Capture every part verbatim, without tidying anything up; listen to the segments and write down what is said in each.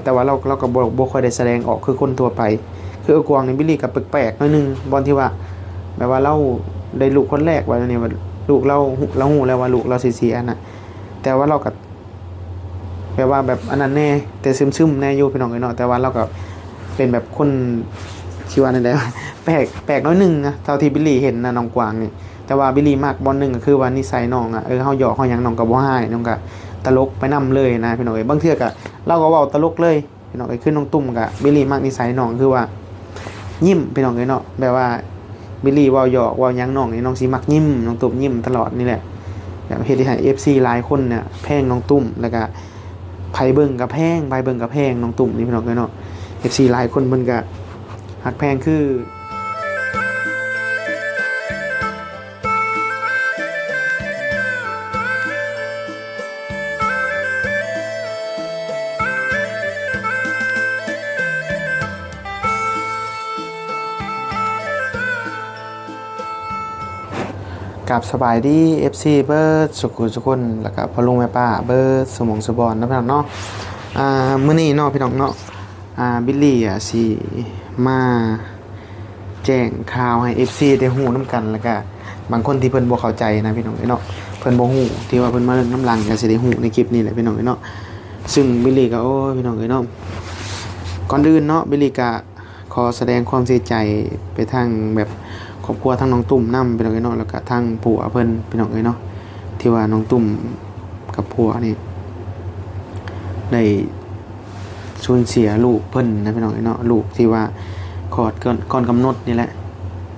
แต่ว่าลาวลาวก็บ่บ่ค่อยได้แสดงออกคือคนทั่วไป คือเอื้อกวางนี่บิลลี่ก็แปลกๆหน่อยหนึ่ง บ่อนที่ว่า แบบว่าลาวได้ลูกคนแรกว่าแนวนี้ ว่าลูกลาว ลาวฮู้แล้วว่าลูกลาวสิเสียนะ แต่ว่าลาวก็ แบบว่าแบบอันนั้นแน่ แต่ซึมๆแน่อยู่พี่น้องเอ้ยเนาะ แต่ว่าลาวก็เป็นแบบคน ที่ว่าแนวใด แปลก แปลกหน่อยหนึ่งนะ เท่าที่บิลลี่เห็นนะ น้องกวางนี่ แต่ว่าบิลลี่มักบ่อนหนึ่งก็คือว่านิสัยน้องอะ เออ เฮาหยอกเฮาหยังน้องก็บ่ฮ้าย น้องก็ตลกไปนำเลยนะพี่น้องเอ้ย บางเทื่อก็ลาวก็เว้าตลกเลย พี่น้องเอ้ย คือน้องตุ้มก็ บิลลี่มักนิสัยน้องคือว่า ยิ้มพี่น้องเอ้ยเนาะ แบบว่าบิลลี่เว้าหยอกเว้าหยังน้องนี่ น้องสิมักยิ้ม น้องตุ้มยิ้มตลอดนี่แหละ แบบเฮ็ดให้เอฟซีหลายคนเนี่ยแพงน้องตุ้ม แล้วก็ไผเบิ่งก็แพง ไผเบิ่งก็แพงน้องตุ้มนี่พี่น้องเอ้ยเนาะ เอฟซีหลายคนเพิ่นก็ฮักแพงคือ กับสบายดี เอฟซี เบิดสุขุสุคน แล้วก็พ่อลุงแม่ป้าเบิดสุหม่องสุบอนนะพี่น้องเนาะ อ่า มื้อนี้เนาะพี่น้องเนาะ อ่า บิลลี่อ่ะสิมาแจ้งข่าวให้ เอฟซี ได้ฮู้นำกัน แล้วก็บางคนที่เพิ่นบ่เข้าใจนะพี่น้องเอ้ยเนาะ เพิ่นบ่ฮู้ ที่ว่าเพิ่นมาเบิ่งนำหลังก็สิได้ฮู้ในคลิปนี้แหละพี่น้องเอ้ยเนาะ ซึ่งบิลลี่ก็ โอ้ย พี่น้องเอ้ยเนาะ ก่อนอื่นเนาะ บิลลี่ก็ขอแสดงความเสียใจไปทางแบบครอบครัวทางน้องตุ้มนำพี่น้องเอ้ยเนาะ แล้วก็ทางผัวเพิ่นพี่น้องเอ้ยเนาะ ที่ว่าน้องตุ้มกับผัวนี่ ได้สูญเสียลูกเพิ่นนะพี่น้องเอ้ยเนาะ ลูกที่ว่าคลอดก่อน ก่อนกำหนดนี่แหละ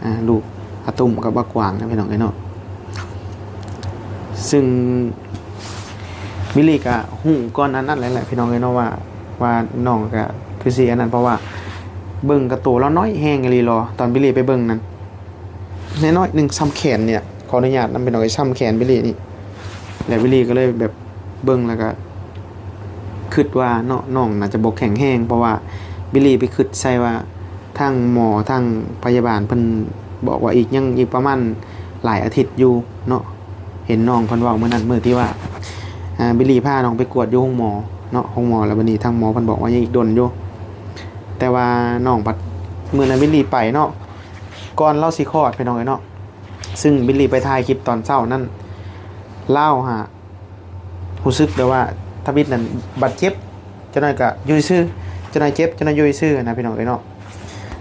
อ่า ลูกอาตุ้มกับบักกวางนะพี่น้องเอ้ยเนาะ ซึ่งบิลลี่ก็ฮู้ก่อนอันนั้นแหละพี่น้องเอ้ยเนาะ ว่า ว่าน้องก็คือสิอันนั้น เพราะว่าเบิ่งกะโตลาวน้อยแฮงอีหลีหลอ ตอนบิลลี่ไปเบิ่งนั้น น้อยๆหนึ่ง ส่ำแขนเนี่ย ขออนุญาตนำพี่น้องเอ้ย ส่ำแขนบิลลี่นี่ แล้วบิลลี่ก็เลยแบบเบิ่งแล้วก็ คิดว่าเนาะ น้องน่าจะบ่แข็งแรง เพราะว่าบิลลี่ไปคิดใส่ว่าทางหมอทางพยาบาลเพิ่นบอกว่าอีก ยังอีกประมาณหลายอาทิตย์อยู่เนาะ เห็นน้องเพิ่นเว้ามื้อนั้น มื้อที่ว่า อ่า บิลลี่พาน้องไปกวดอยู่โรงหมอเนาะ โรงหมอ แล้วบัดนี้ทางหมอเพิ่นบอกว่ายังอีกดนอยู่ แต่ว่าน้องบัด มื้อนั้นบิลลี่ไปเนาะ ก่อนลาวสิคลอดพี่น้องเอ้ยเนาะ ซึ่งบิลลี่ไปถ่ายคลิปตอนเช้านั้น ลาวหา รู้สึกแบบว่าทวิตนั้นบาดเจ็บ จักหน่อยก็อยู่ซื่อ จักหน่อยเจ็บ จักหน่อยอยู่ซื่อนะพี่น้องเอ้ยเนาะ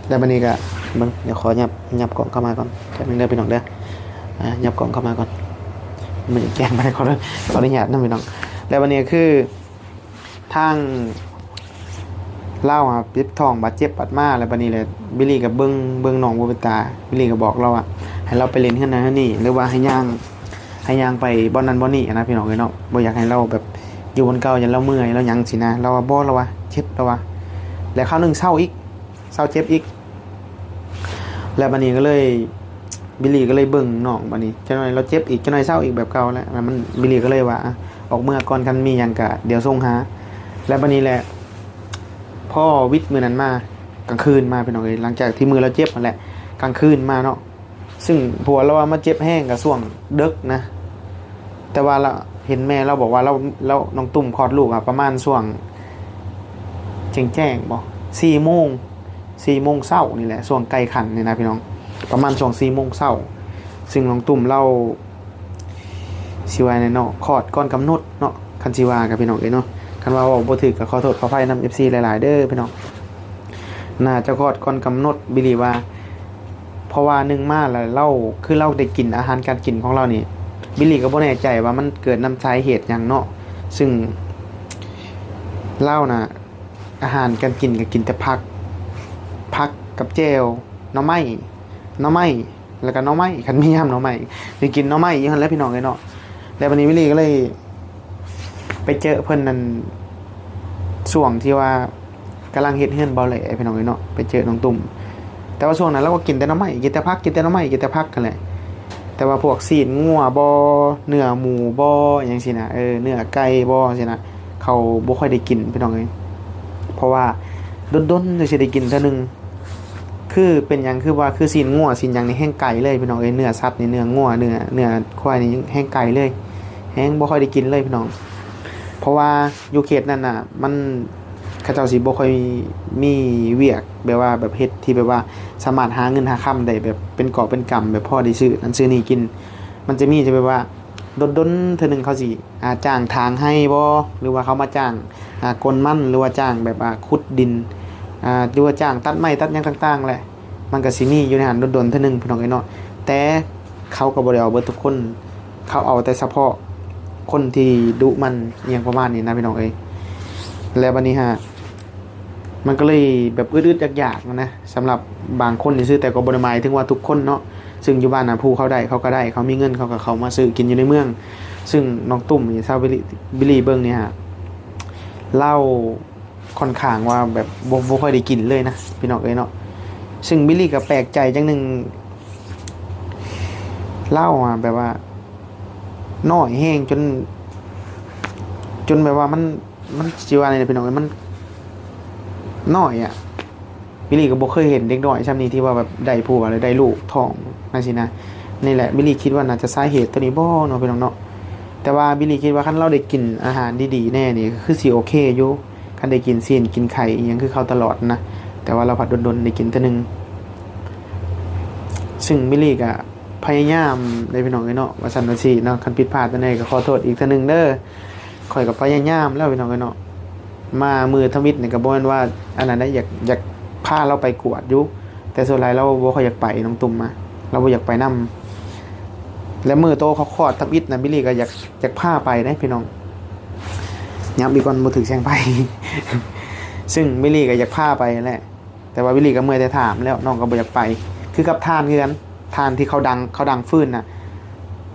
แล้วบัดนี้ก็เบิ่ง เดี๋ยวขอยับ ยับกล้องเข้ามาก่อน แป๊บนึงเด้อพี่น้องเด้อ อ่า ยับกล้องเข้ามาก่อน มันจะแจ้งไป ขอ ขออนุญาตนะพี่น้อง แล้วบัดนี้ก็คือ ทางลาวอะ เจ็บท้องบาดเจ็บบาดมา แล้วบัดนี้แหละ บิลลี่ก็เบิ่ง เบิ่งน้องบ่เป็นตา บิลลี่ก็บอกลาวว่า ให้ลาวไปเล่นเฮือนนั้นเฮือนนี้ หรือว่าให้ย่าง ให้ย่างไปบ่อนนั้นบ่อนนี้นะพี่น้องเอ้ยเนาะ บ่อยากให้ลาวแบบอยู่บ่อนเก่า ย้านลาวเมื่อย ลาวหยังซี้นะ ลาวว่าบ่ ลาวว่าเจ็บ ลาวว่า แล้วคราวหนึ่งเซาอีก เซาเจ็บอีก แล้วบัดนี้ก็เลย บิลลี่ก็เลยเบิ่งน้อง บัดนี้จักหน่อยลาวเจ็บอีก จักหน่อยเซาอีกแบบเก่าแล้ว แล้วมัน บิลลี่ก็เลยว่า อ่ะ ออกเมือก่อน คันมีหยังก็เดี๋ยวส่งหา แล้วบัดนี้แหละ พอวิทย์มื้อนั้นมา กลางคืนมาพี่น้องเอ้ย หลังจากที่มื้อลาวเจ็บนั่นแหละ กลางคืนมาเนาะ ซึ่งผัวลาวว่ามาเจ็บแฮงก็ช่วงดึกนะ แต่ว่าลาว เห็นแม่ลาวบอกว่าลาว ลาว น้องตุ้มคลอดลูกอะ ประมาณช่วง แจ้งๆ บ่ สี่โมง สี่โมงเช้านี่แหละ ช่วงใกล้คันนี่นะพี่น้อง ประมาณช่วงสี่โมงเช้า ซึ่งน้องตุ้มลาว สิว่าแน่เนาะ คลอดก่อนกำหนดเนาะ คันสิว่ากับพี่น้องเอ้ยเนาะ คันว่าเว้าบ่ถูกก็ขอโทษขออภัยนำ เอฟซี หลายๆ เด้อพี่น้อง น่าจะคลอดก่อนกำหนด บิลลี่ว่า เพราะว่าหนึ่งมาแล้วลาว คือลาวได้กินอาหารการกินของลาวนี่ บิลลี่ก็บ่แน่ใจว่ามันเกิดนำสาเหตุหยังเนาะ ซึ่งลาวน่ะ อาหารการกินก็กินแต่ผัก ผักกับแจ่ว หน่อไม้ หน่อไม้ แล้วก็หน่อไม้ คันมียามหน่อไม้ สิกินหน่อไม้อยู่หั่นแหละพี่น้องเอ้ยเนาะ แล้วบัดนี้บิลลี่ก็เลย ไปเจอเพิ่นนั่น ช่วงที่ว่ากำลังเฮ็ดเฮือนบ่าวแหล่พี่น้องเอ้ยเนาะ ไปเจอน้องตุ้ม แต่ว่าช่วงนั้นลาวก็กินแต่หน่อไม้ กินแต่ผัก กินแต่หน่อไม้ กินแต่ผักหั่นแหละ แต่ว่าพวกซี้นงัวบ่ เนื้อหมูบ่ อิหยังซี้นะ เออ เนื้อไก่บ่ซี้นะ เขาบ่ค่อยได้กินพี่น้องเอ้ย เพราะว่าดนๆจั่งสิได้กินเทื่อหนึ่ง คือเป็นหยังคือว่า คือซี้นงัวซี้นหยังนี่แฮ่งไกลเลยพี่น้องเอ้ย เนื้อสัตว์นี่ เนื้องัว เนื้อ เนื้อควายนี่แฮ่งไกลเลย แฮ่งบ่ค่อยได้กินเลยพี่น้อง เพราะว่าอยู่เขตนั้นน่ะ มัน เขาเจ้าสิบ่ค่อยมีเวียกแบบว่าแบบเฮ็ดที่แบบว่าสามารถหาเงินหาคำได้แบบเป็นกอบเป็นกำแบบพอได้ซื้อนั่นซื้อนี่กิน มันจะมีจะแบบว่าดนๆเทื่อหนึ่งเขาสิอ่าจ้างถางไฮ่บ่ หรือว่าเขามาจ้างอ่ากลมัน หรือว่าจ้างแบบอ่าขุดดินอ่าหรือว่าจ้างตัดไม้ตัดหยังต่างๆแหละ มันก็สิมีอยู่ในหั้นดนๆเทื่อหนึ่งพี่น้องเอ้ยเนาะ แต่เขาก็บ่ได้เอาเบิดทุกคน เขาเอาแต่เฉพาะคนที่ดุมันอหยังประมาณนี้นะพี่น้องเอ้ย แล้วบัดนี้ฮะ มันก็เลยแบบอึดๆอยากๆนะ สำหรับบางคนซื่อๆ แต่ก็บ่ได้หมายถึงว่าทุกคนเนาะ ซึ่งอยู่บ้านนะผู้เขาได้เขาก็ได้ เขามีเงินเขาก็เข้ามาซื้อกินอยู่ในเมือง ซึ่งน้องตุ้มนี่ถ้าบิลลี่บิลลี่เบิ่งเนี่ยฮะ ลาวค่อนข้างว่าแบบบ่บ่ค่อยได้กินเลยนะพี่น้องเอ้ยเนาะ ซึ่งบิลลี่ก็แปลกใจจังหนึ่ง ลาวอะแบบว่าน้อยแฮงจน จนแบบว่ามัน มันสิว่าไงพี่น้องเอ้ย มันน้อยอะ บิลลี่ก็บ่เคยเห็นเด็กน้อยส่ำนี้ที่ว่าแบบได้ผัวแล้วได้ลูกท้องจั่งซี้นะ นี่แหละบิลลี่คิดว่าน่าจะสาเหตุตัวนี้บ่เนาะพี่น้องเนาะ แต่ว่าบิลลี่คิดว่าคันลาวได้กินอาหารดีๆแน่นี่คือสิโอเคอยู่ คันได้กินซี้นกินไข่อีหยังคือเขาตลอดนะ แต่ว่าลาวผัดดนๆได้กินเทื่อหนึ่ง ซึ่งบิลลี่ก็พยายามเด้พี่น้องเอ้ยเนาะ ว่าซั่นว่าซี้เนาะ คันผิดพลาดจั่งใดก็ขอโทษอีกเทื่อหนึ่งเด้อ ข้อยก็พยายามแล้วพี่น้องเอ้ยเนาะ มามื้อทำอิฐนี่ก็บ่แม่นว่าอันนั้นนะ อยาก อยากพาลาวไปกวดอยู่ แต่ส่วนหลายลาวบ่ค่อยอยากไป น้องตุ้มอะ ลาวบ่อยากไปนำ และมื้อโตเขาคลอดทำอิฐนะ บิลลี่ก็อยาก อยากพาไปเด้พี่น้อง ย้ำอีกก่อนบ่ถืกแสงไฟ ซึ่งบิลลี่ก็อยากพาไปแหละ แต่ว่าบิลลี่ก็เมื่อยแต่ถามแล้ว น้องก็บ่อยากไป คือกับถ่านคือกัน ถ่านที่เขาดัง เขาดังฟืนน่ะ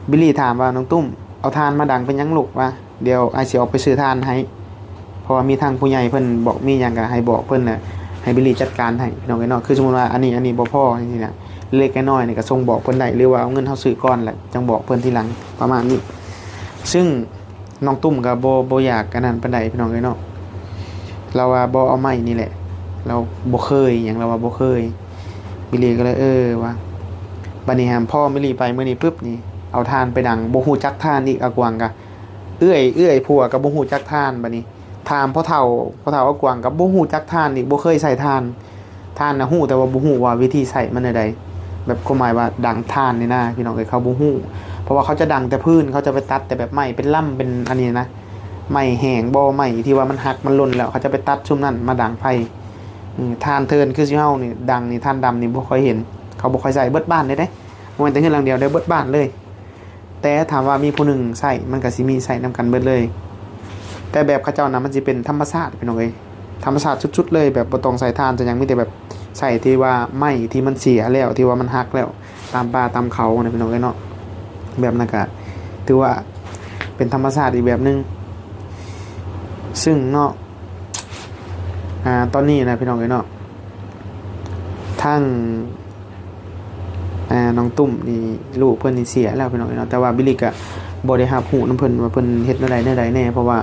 บิลลี่ถามว่า "น้องตุ้ม เอาถ่านมาดังเป็นหยังลูกวะ เดี๋ยวอ้ายสิออกไปซื้อถ่านให้" เพราะว่ามีทางผู้ใหญ่เพิ่นบอกมีหยังก็ให้บอกเพิ่นน่ะ ให้บิลลี่จัดการให้พี่น้องเอ้ยเนาะ คือสมมุติว่าอันนี้ อันนี้บ่พอจั่งซี้นะ เล็กน้อยนี่ก็ส่งบอกเพิ่นได้ หรือว่าเอาเงินเฮาซื้อก่อนแหละ จั่งบอกเพิ่นทีหลัง ประมาณนี้ ซึ่งน้องตุ้มก็บ่ บ่อยากอันนั้นปานใดพี่น้องเอ้ยเนาะ ลาวว่าบ่เอาไม้นี่แหละ ลาวบ่เคยหยัง ลาวว่าบ่เคย บิลลี่ก็เลย เออ ว่า บัดนี้หั้นพอบิลลี่ไปมื้อนี้ปึ๊บนี่ เอาถ่านไปดัง บ่ฮู้จักถ่านอีก อากวางกะ เอื้อย เอื้อยผัวก็บ่ฮู้จักถ่าน บัดนี้ ถามพ่อเฒ่า พ่อเฒ่าอากวางก็บ่ฮู้จักถ่านอีก บ่เคยใส่ถ่าน ถ่านน่ะฮู้ แต่ว่าบ่ฮู้ว่าวิธีใส่มันแนวใด แบบความหมายว่าดังถ่านนี่นะพี่น้องเอ้ย เขาบ่ฮู้ เพราะว่าเขาจะดังแต่ฟืน เขาจะไปตัดแต่แบบไม้เป็นลำเป็นอันนี้นะ ไม้แห้งบ่ ไม้ที่ว่ามันหักมันหล่นแล้ว เขาจะไปตัดซุมนั้นมาดังไฟ อืม ถ่านเถื่อนคือซุเฮานี่ดังนี่ ถ่านดำนี่บ่ค่อยเห็น เขาบ่ค่อยใส่ เบิดบ้านเลยเด้ บ่แม่นแต่เฮือนหลังเดียวเด้ เบิดบ้านเลย แต่ถามว่ามีผู้หนึ่งใส่ มันก็สิมีใส่นำกันเบิดเลย แต่แบบเขาเจ้านะมันสิเป็นธรรมชาติพี่น้องเอ้ย ธรรมชาติสุดๆเลย แบบบ่ต้องใส่ถ่านใส่หยัง มีแต่แบบใส่ที่ว่าไม้ที่มันเสียแล้ว ที่ว่ามันหักแล้ว ตามป่าตามเขานะพี่น้องเอ้ยเนาะ แบบนั้นก็ถือว่าเป็นธรรมชาติอีกแบบหนึ่ง ซึ่งเนาะ อ่า ตอนนี้นะพี่น้องเอ้ยเนาะ ทาง อ่า น้องตุ้มนี่ลูกเพิ่นนี่เสียแล้วพี่น้องเอ้ยเนาะ แต่ว่าบิลลี่ก็บ่ได้รับรู้นำเพิ่นว่าเพิ่นเฮ็ดแนวใดแนวใดแน่ เพราะว่า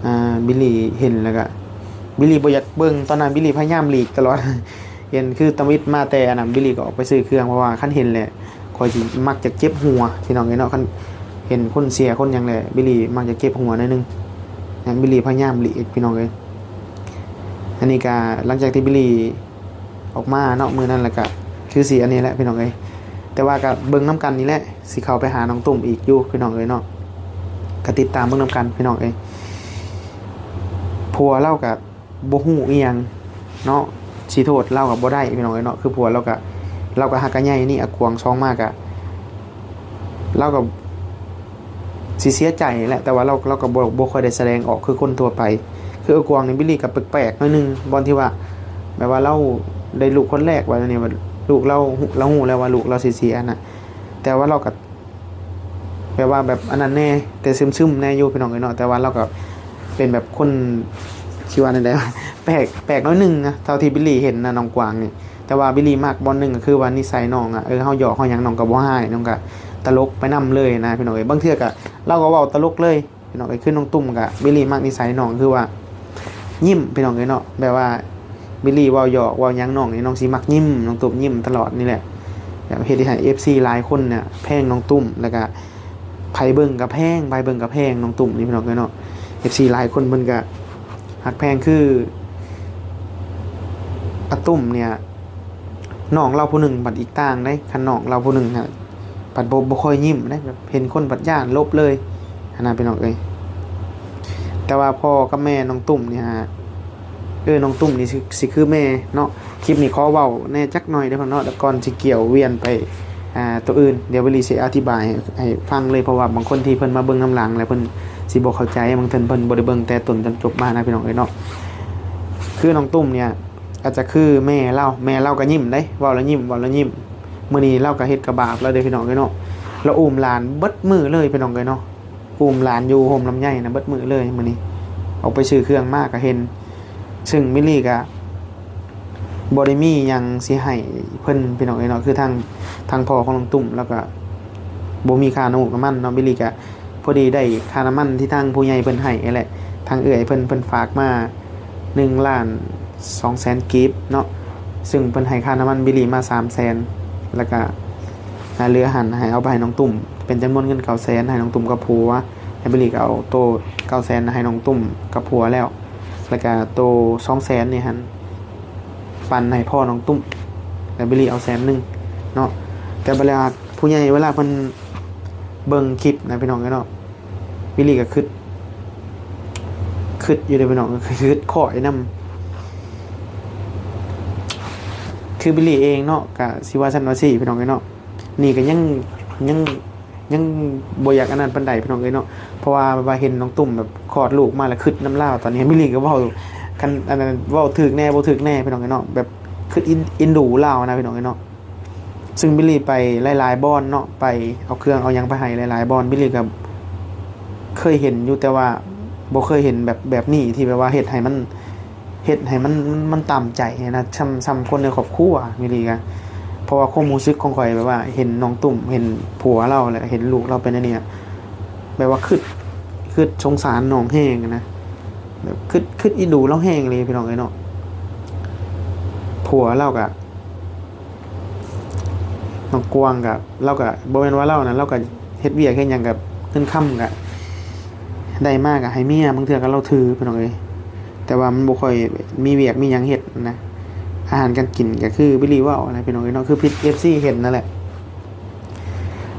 อ่า บิลลี่เห็นแล้วก็ บิลลี่บ่อยากเบิ่ง ตอนนั้นบิลลี่พยายามหลีกตลอด เห็นคือทำอิฐมาแต่อันนั้น บิลลี่ก็ออกไปซื้อเครื่อง เพราะว่าคันเห็นแหละ ข้อยสิมักจะเจ็บหัวพี่น้องเอ้ยเนาะ คันเห็นคนเสียคนหยังแหละ บิลลี่มักจะเจ็บหัวหน่อยหนึ่ง นะ บิลลี่พยายามหลีกพี่น้องเอ้ย อันนี้ก็หลังจากที่บิลลี่ออกมาเนาะ มื้อนั้นแล้วก็คือสิอันนี้แหละพี่น้องเอ้ย แต่ว่าก็เบิ่งนำกันนี่แหละ สิเข้าไปหาน้องตุ้มอีกอยู่พี่น้องเอ้ยเนาะ ก็ติดตามเบิ่งนำกันพี่น้องเอ้ย ผัวลาวก็บ่ฮู้อีหยังเนาะ สิโทษลาวก็บ่ได้พี่น้องเอ้ยเนาะ คือผัวลาวก็ ลาวก็ฮักกะใหญ่นี่ อากวางซองมาก็ ลาวก็สิเสียใจแหละ แต่ว่าลาว ลาวก็บ่ บ่ค่อยได้แสดงออกคือคนทั่วไป คืออากวางนี่บิลลี่ก็แปลกๆหน่อยหนึ่ง บ่อนที่ว่า แบบว่าลาวได้ลูกคนแรกว่านี่ ว่าลูกลาว ลาวฮู้แล้วว่าลูกลาวสิเสียนะ แต่ว่าลาวก็ แบบว่าแบบอันนั้นแน่ แต่ซึมๆแน่อยู่พี่น้องเอ้ยเนาะ แต่ว่าลาวก็เป็นแบบคน สิว่าแนวใดวะ แปลก แปลกหน่อยหนึ่งนะ เท่าที่บิลลี่เห็นนะ น้องกวางนี่ แต่ว่าบิลลี่มักบ่อนหนึ่งก็คือว่านิสัยน้องอะ เออ เฮาหยอกเฮาหยังน้องก็บ่ฮ้าย น้องก็ตลกไปนำเลยนะพี่น้องเอ้ย บางเทื่อก็ ลาวก็เว้าตลกเลยพี่น้องเอ้ย คือน้องตุ้มก็ บิลลี่มักนิสัยน้องคือว่า ยิ้มพี่น้องเอ้ยเนาะ แบบว่าบิลลี่เว้าหยอกเว้าหยังน้องนี่ น้องสิมักยิ้ม น้องตุ้มยิ้มตลอดนี่แหละ แบบเฮ็ดให้เอฟซีหลายคนเนี่ยแพงน้องตุ้ม แล้วก็ไผเบิ่งก็แพง ไผเบิ่งก็แพงน้องตุ้มนี่พี่น้องเอ้ยเนาะ เอฟซีหลายคนเพิ่นก็ฮักแพงคือ อาตุ้มเนี่ย น้องลาวผู้หนึ่งบัดอีกต่างเด้ คันน้องลาวผู้หนึ่งฮะบัดบ่บ่ค่อยยิ้มเด้ แบบเห็นคนบัดย้านหลบเลยหั้นนะพี่น้องเอ้ย แต่ว่าพ่อกับแม่น้องตุ้มเนี่ยฮะ เออ น้องตุ้มนี่สิสิคือแม่เนาะ คลิปนี้ขอเว้าแหน่จักหน่อยเด้อพ่อเนาะ แล้วก่อนสิเกี่ยวเวียนไป อ่า ตัวอื่น เดี๋ยววิลลี่สิอธิบายให้ให้ฟังเลย เพราะว่าบางคนที่เพิ่นมาเบิ่งนำหลังแล้วเพิ่นสิบ่เข้าใจ บางเทื่อเพิ่นบ่ได้เบิ่งแต่ต้นจนจบมานะพี่น้องเอ้ยเนาะ คือน้องตุ้มเนี่ย อาจจะคือแม่ลาว แม่ลาวก็ยิ้มเด้ เว้าแล้วยิ้ม เว้าแล้วยิ้ม มื้อนี้ลาวก็เฮ็ดกะบาปแล้วเด้อพี่น้องเอ้ยเนาะ ลาวอุ้มหลานเบิดมื้อเลยพี่น้องเอ้ยเนาะ อุ้มหลานอยู่โฮมลำไยนะเบิดมื้อเลยมื้อนี้ ออกไปซื้อเครื่องมาก็เห็น ซึ่งวิลลี่ก็บ่ได้มีหยังสิให้เพิ่นพี่น้องเอ้ยเนาะ คือทาง ทางพ่อของน้องตุ้มแล้วก็บ่มีค่าน้ำมันเนาะ วิลลี่ก็พอดีได้ค่าน้ำมันที่ทางผู้ใหญ่เพิ่นให้นั่นแหละ ทางเอื้อยเพิ่น เพิ่นฝากมา หนึ่งล้านสองแสนกีบเนาะ ซึ่งเพิ่นให้ค่าน้ำมันวิลลี่มาสามแสน แล้วก็ อ่า เหลือหั้นให้เอาไปให้น้องตุ้ม เป็นจำนวนเงินเก้าแสน ให้น้องตุ้มกับผัว ให้วิลลี่ก็เอาโตเก้าแสนให้น้องตุ้มกับผัวแล้ว แล้วก็โตสองแสนนี่หั้นปันให้พ่อน้องตุ้ม แล้ววิลลี่เอาแสนหนึ่งเนาะ แต่เวลาผู้ใหญ่เวลาเพิ่นเบิ่งคลิปนะพี่น้องเนาะ วิลลี่ก็คิด คิดอยู่เด้อพี่น้อง คิดข้อยนำ คือวิลลี่เองเนาะ ก็สิว่าซั่นว่าซี่พี่น้องเอ้ยเนาะ นี่ก็ยัง ยัง ยังบ่อยากอันนั้นปานใดพี่น้องเอ้ยเนาะ เพราะว่า ว่าเห็นน้องตุ้มแบบคลอดลูกมาแล้วคิดนำลาว ตอนนี้วิลลี่ก็เว้า คันอันนั้นเว้าถูกแหน่บ่ถูกแหน่พี่น้องเอ้ยเนาะ แบบคิดอิน อินดูลาวนะพี่น้องเอ้ยเนาะ ซึ่งวิลลี่ไปหลายๆบ่อนเนาะ ไปเอาเครื่องเอาหยังไปให้หลายๆบ่อน วิลลี่ก็เคยเห็นอยู่ แต่ว่าบ่เคยเห็นแบบ แบบนี้ที่แบบว่าเฮ็ดให้มัน เฮ็ดให้มัน มัน มันตามใจนะ ส่ำ ส่ำคนในครอบครัววิลลี่ก็ เพราะว่าความรู้สึกของข้อยแบบว่าเห็นน้องตุ้ม เห็นผัวลาว แล้วเห็นลูกลาวเป็นอันนี้อะ แบบว่าคิด คิดสงสารน้องแฮงนะ แบบคิด คิดอินดูลาวแฮงเลยพี่น้องเอ้ยเนาะ ผัวลาวก็ น้องกวางก็ ลาวก็บ่แม่นว่าลาวนะ ลาวก็เฮ็ดเวียกเฮ็ดหยังก็ เงินคำก็ได้มาก็ให้เมีย บางเทื่อก็ลาวถือพี่น้องเอ้ย แต่ว่ามันบ่ค่อยมีเวียกมีหยังเฮ็ดนะ อาหารการกินก็คือวิลลี่เว้านะพี่น้องเอ้ยเนาะ คือผิด เอฟซี เห็นนั่นแหละ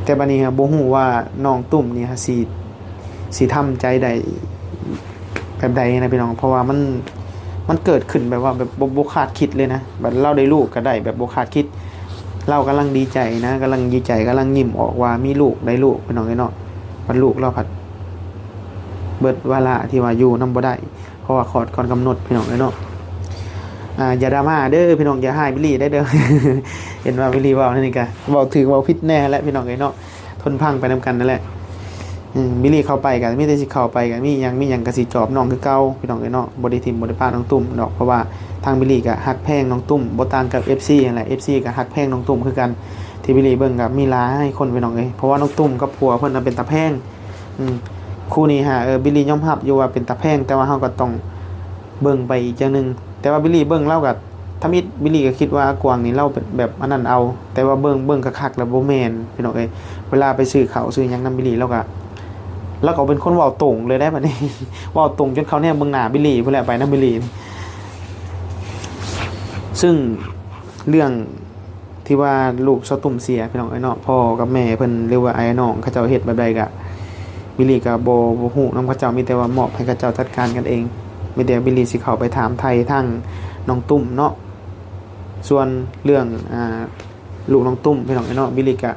แต่บัดนี้ครับ บ่ฮู้ว่าน้องตุ้มนี่ฮะ สิ สิทำใจได้แบบใดนะพี่น้อง เพราะว่ามัน มันเกิดขึ้นแบบว่าแบบบ่ บ่คาดคิดเลยนะ บัดลาวได้ลูกก็ได้แบบบ่คาดคิด ลาวกำลังดีใจนะ กำลังดีใจ กำลังยิ้มออกว่ามีลูก ได้ลูกพี่น้องเอ้ยเนาะ บัดลูกลาวผัด เบิดวาระที่ว่าอยู่นำบ่ได้ เพราะว่าคลอดก่อนกำหนดพี่น้องเอ้ยเนาะ อ่า อย่าดราม่าเด้อพี่น้อง อย่าฮ้ายวิลลี่ได้เด้อ เห็นว่าวิลลี่เว้านั่นนี่ก็เว้าถูกเว้าผิดแหน่แหละพี่น้องเอ้ยเนาะ ทนฟังไปนำกันนั่นแหละ อืม วิลลี่เข้าไปก็มีแต่สิเข้าไปก็มีหยัง มีหยังก็สิจอบน้องคือเก่าพี่น้องเอ้ยเนาะ บ่ได้ถิ่มบ่ได้ปะน้องตุ้มดอก เพราะว่าทางวิลลี่ก็ฮักแพงน้องตุ้ม บ่ต่างกับ เอฟซี นั่นแหละ เอฟซี ก็ฮักแพงน้องตุ้มคือกัน ที่วิลลี่เบิ่งก็มีหลายคนพี่น้องเอ้ย เพราะว่าน้องตุ้มกับผัวเพิ่นน่ะเป็นตาแพง อืม คู่นี้ฮะ เออ วิลลี่ยอมรับอยู่ว่าเป็นตาแพง แต่ว่าเฮาก็ต้องเบิ่งไปอีกอย่างหนึ่ง แต่ว่าวิลลี่เบิ่งลาวก็ ทำอิดวิลลี่ก็คิดว่ากวางนี่ลาวเป็นแบบอันนั้นเอา แต่ว่าเบิ่ง เบิ่งคักๆแล้วบ่แม่นพี่น้องเอ้ย เวลาไปซื้อข้าวซื้อหยังนำวิลลี่ ลาวก็ ลาวก็เป็นคนเว้าตรงเลยได้บัดนี้ เว้าตรงจนเขาแนมเบิ่งหน้าวิลลี่พู้นแหละ ไปนำวิลลี่ ซึ่งเรื่องที่ว่าลูกสาวตุ้มเสียพี่น้องเอ้ยเนาะ พ่อกับแม่เพิ่นหรือว่าอ้ายน้องเขาเจ้าเฮ็ดแบบใดก็ วิลลี่ก็บ่ บ่ฮู้นำเขาเจ้า มีแต่ว่ามอบให้เขาเจ้าจัดการกันเอง มีแต่วิลลี่สิเข้าไปถามไถ่ทางน้องตุ้มเนาะ ส่วนเรื่อง อ่า ลูกน้องตุ้มพี่น้องเอ้ยเนาะ วิลลี่ก็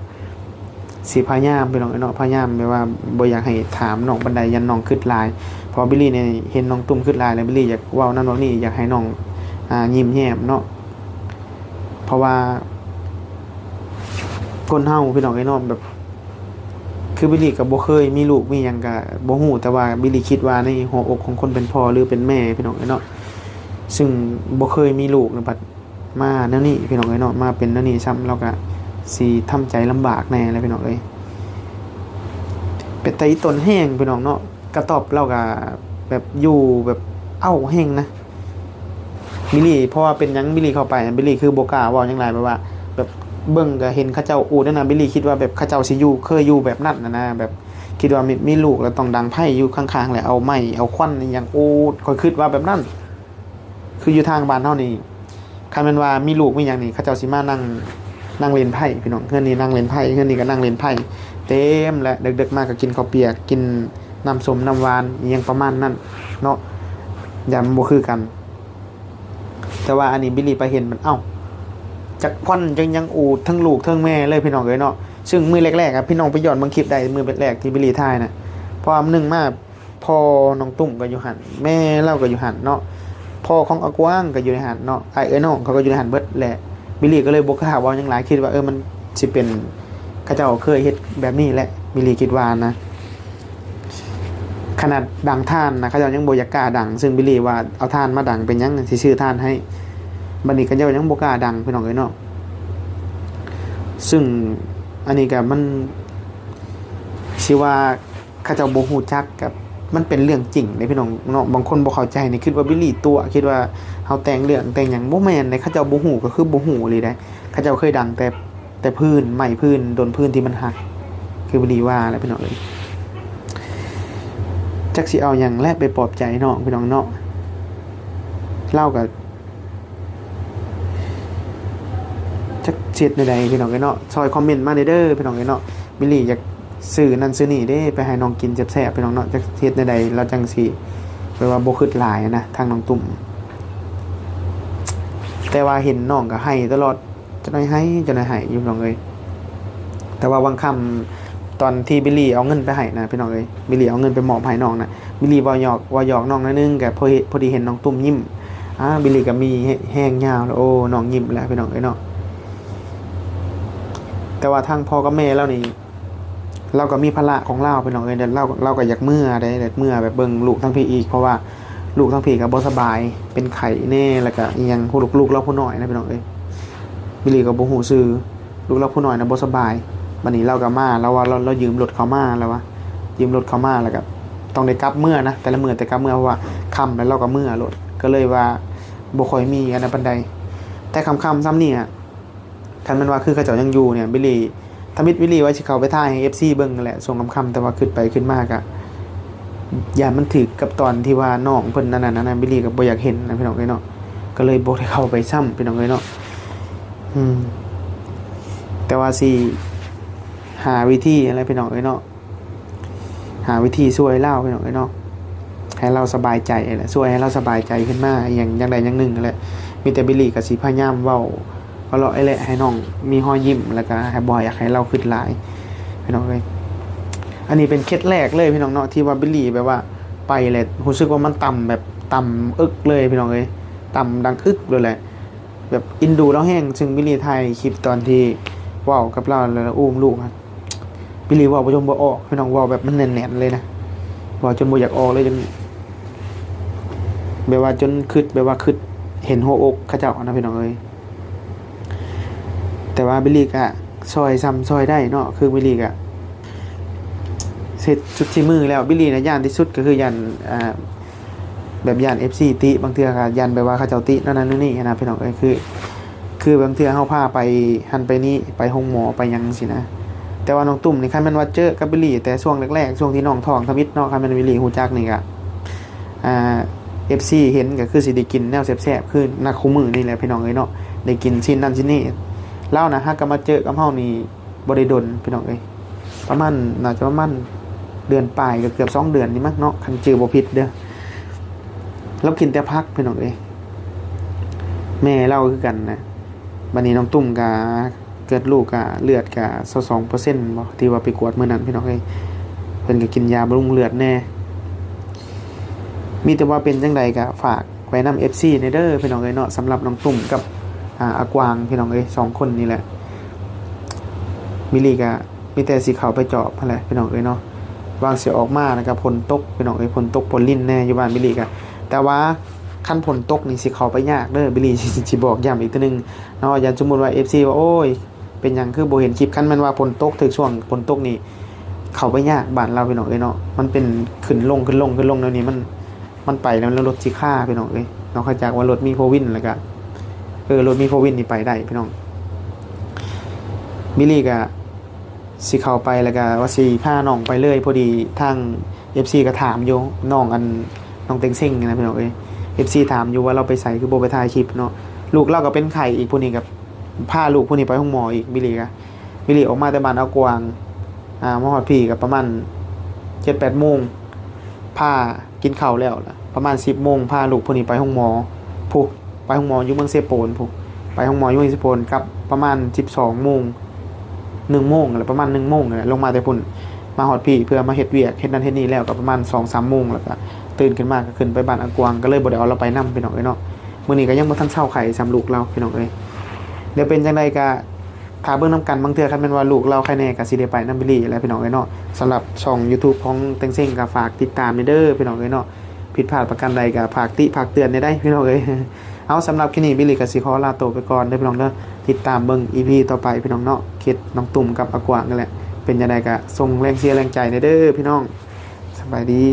สิพยายามพี่น้องเอ้ยเนาะ พยายามแบบว่าบ่อยากให้ถามน้องปานใด ย่านน้องคิดหลาย เพราะวิลลี่นี่เห็นน้องตุ้มคิดหลายแล้ว วิลลี่อยากเว้านั่นเว้านี่ อยากให้น้อง อ่า ยิ้มแย้มเนาะ เพราะว่า คนเฮาพี่น้องเอ้ยเนาะ แบบ คือวิลลี่ก็บ่เคยมีลูกมีหยังก็บ่ฮู้ แต่ว่าวิลลี่คิดว่าในหัวอกของคนเป็นพ่อหรือเป็นแม่พี่น้องเอ้ยเนาะ ซึ่งบ่เคยมีลูกนะบัดมาแนวนี้พี่น้องเอ้ยเนาะ มาเป็นแนวนี้ซ้ำ ลาวก็สิทำใจลำบากแหน่แหละพี่น้องเอ้ย เป็นตาอีตนแฮงพี่น้องเนาะ กระต๊อบลาวก็แบบอยู่แบบเอ้าแฮงนะ วิลลี่ เพราะว่าเป็นหยังวิลลี่เข้าไป วิลลี่คือบ่กล้าเว้าหยังหลาย แบบว่า แบบเบิ่งก็เห็นเขาเจ้าอูดนั่นน่ะ วิลลี่คิดว่าแบบเขาเจ้าสิอยู่ เคยอยู่แบบนั้นน่ะนะ แบบคิดว่ามี มีลูกแล้วต้องดังไฟอยู่ข้างๆ แล้วเอาไม้เอาควันอิหยังอูด ข้อยคิดว่าแบบนั้น คืออยู่ทางบ้านเฮานี่ คันแม่นว่ามีลูกมีหยังนี่ เขาเจ้าสิมานั่ง นั่งเล่นไพ่พี่น้อง เฮือนนี้นั่งเล่นไพ่ เฮือนนี้ก็นั่งเล่นไพ่ เต็ม และเด็กๆมาก็กินข้าวเปียก กินน้ำส้มน้ำหวานอิหยังประมาณนั้นเนาะ ยามบ่คือกัน แต่ว่าอันนี้บิลลี่ไปเห็นมัน เอ้า จักพ่อนจังยังอูดทั้งลูกทั้งแม่เลยพี่น้องเอ้ยเนาะ ซึ่งมื้อแรกๆอะ พี่น้องไปย้อนเบิ่งคลิปได้ มื้อแรกที่บิลลี่ถ่ายนะ เพราะว่าหนึ่งมา พ่อน้องตุ้มก็อยู่หั่น แม่ลาวก็อยู่หั่นเนาะ พ่อของอากวางก็อยู่ในหั่นเนาะ อ้ายเอ้ยน้องเขาก็อยู่ในหั่นเบิดแหละ บิลลี่ก็เลยบ่กล้าเว้าหยังหลาย คิดว่า เออ มันสิเป็น เขาเจ้าเคยเฮ็ดแบบนี้แหละ บิลลี่คิดว่านะ ขนาดดังถ่านนะ เขาเจ้ายังบ่อยากกล้าดัง ซึ่งบิลลี่ว่า เอาถ่านมาดังเป็นหยัง สิซื้อถ่านให้ บัดนี้เขาเจ้ายังบ่กล้าดังพี่น้องเอ้ยเนาะ ซึ่งอันนี้ก็มัน สิว่าเขาเจ้าบ่ฮู้จัก กับมันเป็นเรื่องจริงเด้พี่น้องเนาะ บางคนบ่เข้าใจนี่ คิดว่าบิลลี่ตั๋ว คิดว่าเฮาแต่งเรื่องแต่งหยัง บ่แม่นเด้ เขาเจ้าบ่ฮู้ก็คือบ่ฮู้อีหลีเด้ เขาเจ้าเคยดังแต่ แต่พื้น ไม้พื้น โดนพื้นที่มันหัก คือบิลลี่ว่าแหละพี่น้องเอ้ย จักสิเอาหยังและไปปลอบใจน้องพี่น้องเนาะ ลาวก็ จักสิเฮ็ดแนวใดพี่น้องเอ้ยเนาะ ซอยคอมเมนต์มาแหน่เด้อพี่น้องเอ้ยเนาะ บิลลี่อยากซื้อนั่นซื้อนี่เด้ ไปให้น้องกินแซ่บๆพี่น้องเนาะ จักสิเฮ็ดแนวใด ลาวจังสิ แบบว่าบ่คิดหลายนะ ทางน้องตุ้ม แต่ว่าเห็นน้องก็ไห้ตลอด จักหน่อยไห้ จักหน่อยไห้อยู่พี่น้องเอ้ย แต่ว่าบางค่ำตอนที่บิลลี่เอาเงินไปให้นะพี่น้องเอ้ย บิลลี่เอาเงินไปมอบให้น้องนะ บิลลี่เว้าหยอก เว้าหยอกน้องหน่อยนึง ก็พอเห็น พอดีเห็นน้องตุ้มยิ้ม อ่า บิลลี่ก็มีแฮงยาวแล้ว โอ้ น้องยิ้มแล้วพี่น้องเอ้ยเนาะ แต่ว่าทางพ่อกับแม่ลาวนี่ ลาวก็มีภาระของลาวพี่น้องเอ้ย แต่ลาว ลาวก็อยากเมือเด้ อยากเมือแบบเบิ่งลูกทางพี้อีก เพราะว่าลูกทางพี้ก็บ่สบาย เป็นไข้แหน่ แล้วก็อีหยัง ลูก ลูกลาวผู้น้อยนะพี่น้องเอ้ย บิลลี่ก็บ่ฮู้ชื่อ ลูกลาวผู้น้อยนะบ่สบาย บัดนี้ลาวก็มา ลาวว่าลาว ลาวยืมรถเขามา ลาวว่า ยืมรถเขามา แล้วก็ต้องได้กลับเมือนะ แต่ละมื้อแต่กลับเมือ เพราะว่าค่ำแล้วลาวก็เมือโลด ก็เลยว่าบ่ค่อยมีอันนั้นปานใด แต่ค่ำๆส่ำนี้อะ คันแม่นว่าคือเขาเจ้ายังอยู่เนี่ย บิลลี่ ทำอิดบิลลี่ว่าสิเข้าไปถ่ายให้เอฟซีเบิ่งนั่นแหละ ช่วงค่ำๆ แต่ว่าคิดไปคิดมาก็ ย่านมันถืกกับตอนที่ว่าน้องเพิ่นนั่นน่ะนะ บิลลี่ก็บ่อยากเห็นนะพี่น้องเอ้ยเนาะ ก็เลยบ่ได้เข้าไปซ้ำพี่น้องเอ้ยเนาะ อืม แต่ว่าสิหาวิธีอะไรพี่น้องเอ้ยเนาะ หาวิธีช่วยลาวพี่น้องเอ้ยเนาะ ให้ลาวสบายใจแหละ ช่วยให้ลาวสบายใจขึ้นมา อย่าง อย่างใดอย่างหนึ่งแหละ มีแต่บิลลี่ก็สิพยายามเว้า เว้าเลาะไอ้แหละ ให้น้องมีฮอยยิ้ม แล้วก็ให้บ่อยากให้ลาวคิดหลาย พี่น้องเอ้ย อันนี้เป็นเคสแรกเลยพี่น้องเนาะ ที่ว่าบิลลี่แบบว่าไปแล้วรู้สึกว่ามันต่ำแบบต่ำอึกเลยพี่น้องเอ้ย ต่ำดังอึกเลยแหละ แบบเอ็นดูลาวแฮง ซึ่งบิลลี่ถ่ายคลิปตอนที่เว้ากับลาวแล้วอุ้มลูกอะ บิลลี่เว้าบ่จนบ่ออกพี่น้อง เว้าแบบมันแน่นๆเลยนะ เว้าจนบ่อยากออกเลย จน แบบว่าจนคิด แบบว่าคิดเห็นหัวอกเขาเจ้านะพี่น้องเอ้ย แต่ว่าบิลลี่ก็ซ่อยส่ำซ่อยได้เนาะ คือบิลลี่ก็เฮ็ดสุดฝีมือแล้ว บิลลี่นะย้านที่สุดก็คือย้าน อ่า แบบย้านเอฟซีติ บางเทื่อก็ย้านแบบว่าเขาเจ้าตินั่นนั่นนี่นะพี่น้องเอ้ย คือ คือบางเทื่อเฮาพาไปหั่นไปนี่ ไปโรงหมอไปหยังสินะ แต่ว่าน้องตุ้มนี่ คันแม่นว่าเจอกับบิลลี่แต่ช่วงแรกๆ ช่วงที่น้องท้องทำอิดเนาะ คันแม่นบิลลี่ฮู้จักนี่ก็ อ่า เอฟซีเห็นก็คือสิได้กินแนวแซ่บๆ คือนักคู่มื้อนี่แหละพี่น้องเอ้ยเนาะ ได้กินชิ้นนั่นชิ้นนี่ ลาวนะ หากก็มาเจอกับเฮานี่บ่ได้ดนพี่น้องเอ้ย ประมาณ น่าจะประมาณเดือนปลาย ก็เกือบสองเดือนนี่มั้งเนาะ คันจื่อบ่ผิดเด้อ ลาวกินแต่ผักพี่น้องเอ้ย แม่ลาวคือกันนะ บัดนี้น้องตุ้มก็เกิดลูกก็เลือดก็ซาวสองเปอร์เซ็นต์บ่ ที่ว่าไปกวดมื้อนั้นพี่น้องเอ้ย เพิ่นก็กินยาบำรุงเลือดแหน่ มีแต่ว่าเป็นจั่งใดก็ฝากไว้นำเอฟซีแหน่เด้อพี่น้องเอ้ยเนาะ สำหรับน้องตุ้มกับ อ่า อากวางพี่น้องเอ้ย สองคนนี่แหละ บิลลี่ก็มีแต่สิเข้าไปจอบหั้นแหละพี่น้องเอ้ยเนาะ หว่างสิออกมาแล้วก็ฝนตกพี่น้องเอ้ย ฝนตกฝนรินแหน่อยู่บ้านบิลลี่ก็ แต่ว่าคันฝนตกนี่สิเข้าไปยากเด้อ บิลลี่ สิ สิบอกย้ำอีกเทื่อนึงเนาะ อย่างสมมุติว่าเอฟซีว่า โอ้ย เป็นหยังคือบ่เห็นคลิป คันแม่นว่าฝนตก ถืกช่วงฝนตกนี่ เข้าไปยากบ้านลาวพี่น้องเอ้ยเนาะ มันเป็นขึ้นลงขึ้นลงขึ้นลงแนวนี้ มัน มันไปแล้วรถสิคาพี่น้องเอ้ย นอกจากว่ารถมีโฟร์วินแล้วก็ เออ รถมีโฟร์วินนี่ไปได้พี่น้อง บิลลี่ก็สิเข้าไปแล้วก็ว่าสิพาน้องไปเลย พอดีทางเอฟซีก็ถามอยู่ น้องอัน น้องเต็งเซ็งนะพี่น้องเอ้ย เอฟซีถามอยู่ว่าลาวไปไสคือบ่ไปถ่ายคลิปเนาะ ลูกลาวก็เป็นไข้อีก ผู้นี้ก็พาลูกผู้นี้ไปโรงหมออีก บิลลี่ก็ บิลลี่ออกมาแต่บ้านอากวาง อ่า มาฮอดพี้ก็ประมาณเจ็ดแปดโมง พากินข้าวแล้วล่ะ ประมาณสิบโมง พาลูกผู้นี้ไปโรงหมอ พุ้น ไปโรงหมออยู่เมืองเซโปนพุ้น ไปโรงหมออยู่เมืองเซโปน กลับประมาณสิบสองโมง หนึ่งโมง อะไรประมาณหนึ่งโมงนั่นแหละ ลงมาแต่พุ้น มาฮอดพี้เพื่อมาเฮ็ดเวียก เฮ็ดนั่นเฮ็ดนี่แล้วก็ประมาณสองสามโมง แล้วก็ตื่นขึ้นมาก็ขึ้นไปบ้านอากวาง ก็เลยบ่ได้เอาลาวไปนำ พี่น้องเอ้ยเนาะ มื้อนี้ก็ยังบ่ทันเซาไข้ส่ำลูกลาว พี่น้องเอ้ย เดี๋ยวเป็นจั่งใดก็ถ้าเบิ่งนำกัน บางเทื่อคันแม่นว่าลูกลาวไข้แน่ก็สิได้ไปนำบิลลี่แหละ พี่น้องเอ้ยเนาะ สำหรับช่อง YouTube ของเต็งเซ้งก็ฝากติดตามแหน่เด้อ พี่น้องเอ้ยเนาะ ผิดพลาดประการใดก็ฝากติฝากเตือนแหน่ได้ พี่น้องเอ้ย เอา สำหรับคลิปนี้บิลลี่ก็สิขอลาโตวไปก่อนเด้อ พี่น้องเด้อ ติดตามเบิ่ง อีพี ต่อไป พี่น้องเนาะ เคสน้องตุ้มกับอากวางนั่นแหละ เป็นจั่งใดก็ส่งแรงเชียร์แรงใจแหน่เด้อ พี่น้อง สบายดี